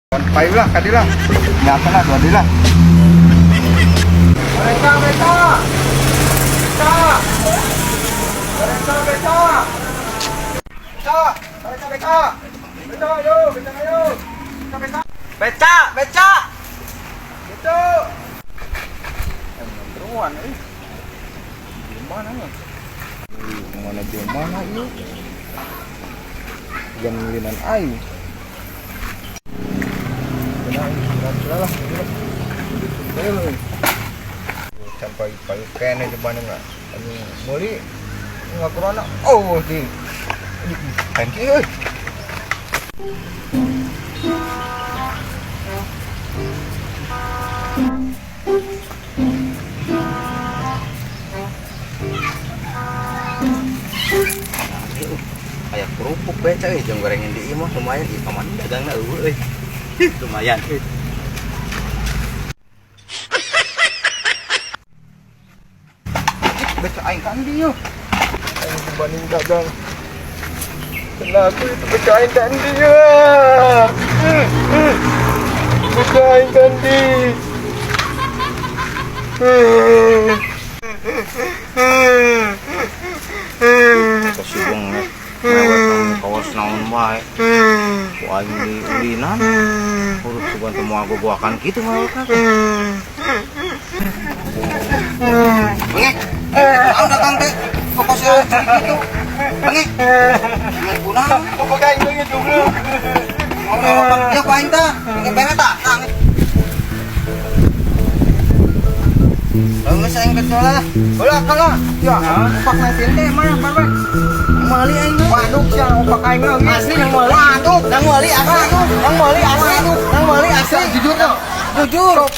Payu lah, kadi lah. Nyata lah, dua lah. Mereka, mereka. Mereka. Mereka, mereka. Mereka, mereka, mereka. Mereka, ayo, mereka, ayo. Mereka, mereka. Beca, beca. Beca. Beruan, eh. Gimana nih? Mana gimana ini? Jangan ngelinan aing. Benar, lah lah. Sampai pagi kene coba nggak? Anu meuli nggak corona. Oh, di. Thank you. Kayak kerupuk beca euy, jeung gorengin di imah lumayan ieu kamana dagangna eueuh euy. Lumayan. Beca aing kan dia. Aing dibanding dagang. Kenapa itu beca aing kan dia? Beca aing kan dia. Kesibung mewek kawas naon wae. Ku aing diulinan. Huruf sugan teu moal gogoakan kitu mewek teh. Bengek. Naon dagang teh? Fokus ya kitu. Bengek. Bengek kunaon? Pokoknya aing leungit goblok. Ya ku aing tah. Bengek bere tah. Tah. Geus aing betul lah. Ulah kalau ya opak nasi teh mana barbar. Meuli aing mah. Waduk sia opak aing leungit. Asli yang meuli. Waduk, yang meuli asli. Yang meuli asli. Yang meuli asli. Jujur dong. Jujur.